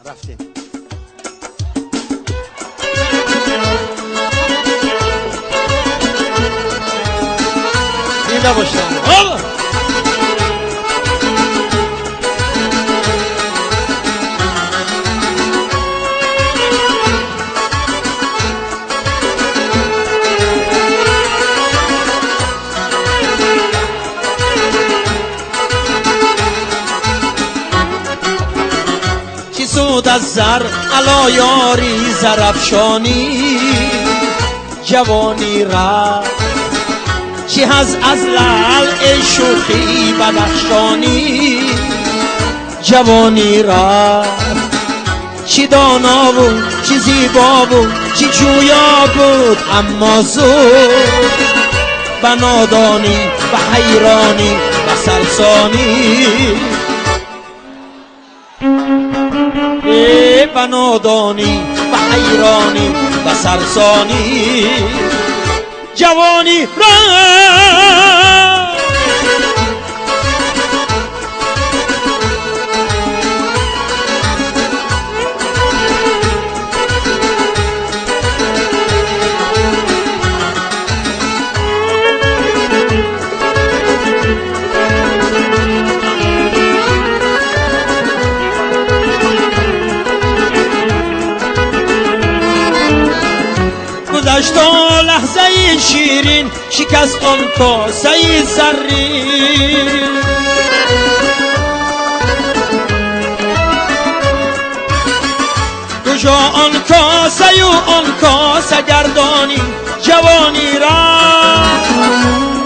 Рафтем. Зинда бошед. سود از زر علا یاری زرفشانی جوانی رفت چی از لعل ای شوخی بدخشانی جوانی رفت چی دانا بود چی زیبا بود چی جویا بود اما زود به نادانی به حیرانی به سرسانی به نادانی به حیرانی به سرسانی جوانی رفت. گذشت لحظه شیرین شکست آن کاسه زرین کجا آن کاسه و آن کاسه گردانی جوانی رفت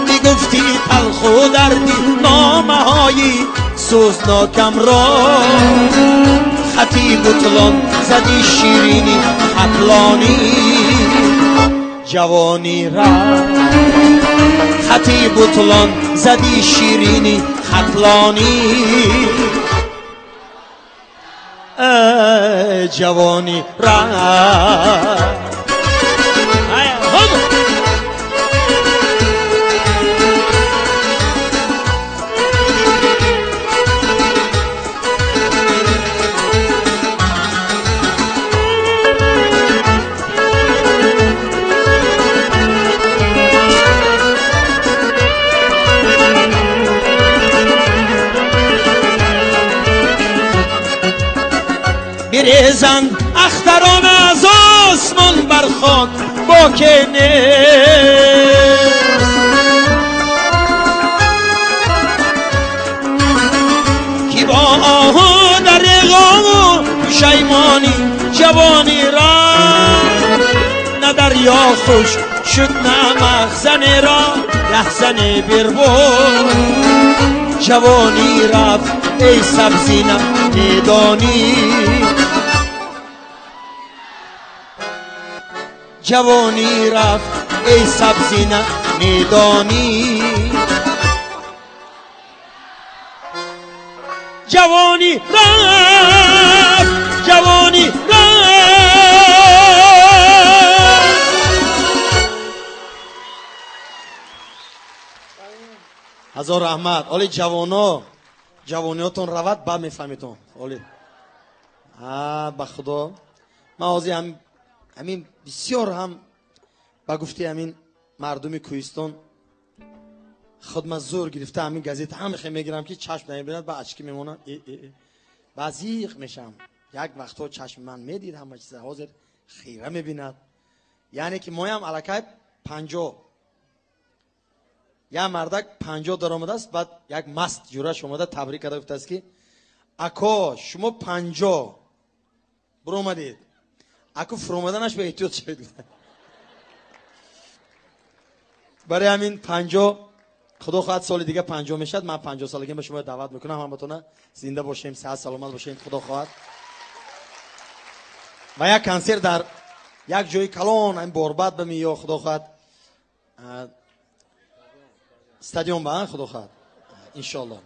میگفتی تلخ و دردی نامه های سوزناکم را خطی بطلان زدی شیرینی خطلانی جوانی رفت خطی بطلان زدی شیرینی خطلانی جوانی رفت. بریزند اختران از آسمان بر خاک باک نیست کی با آه در غم و پشیمانی جوانی رفت نه دریا خوش شد نه مخزن را رهزن بربود جوانی رفت ای سبزینم میدانی جوانی رفت ای سبزینه میدانی جوانی رفت جوانی رفت. هزار رحمت. оли ҷавоно ҷавониётон равад ба мефаҳмитон. оли ба худо ман ҳозир ҳамин бисёр ҳам ба гуфти ҳамин мардуми кӯҳистон худма зӯр гирифта ҳамин газета ҳам хе мегирам ки чашм намебинад ба очки мемонам ба зиқ мешам. Як вақтҳо чашми ман медид ҳама чиза, ҳозир хира мебинад. Яъне ки моям аллакай 50 як мардак 50 даромадааст, баъд як маст ҷураш омада табрик карда гуфтааст ки ако шумо 50 буромадед. Аку фуромаданаш ба эҳтиёт шавед. Барои ҳамин 50 худо хоҳад соли дига 50 мешавад. Ман 50 солагиам ба шумо даъват мекунам, ҳаматона зинда бошем, сиҳат саломат бошем, худо хоҳад. Ва як консерт дар як ҷои калон ҳамин борбад ба миё худо хоҳад стадион ба худо хоҳад иншоаллоҳ.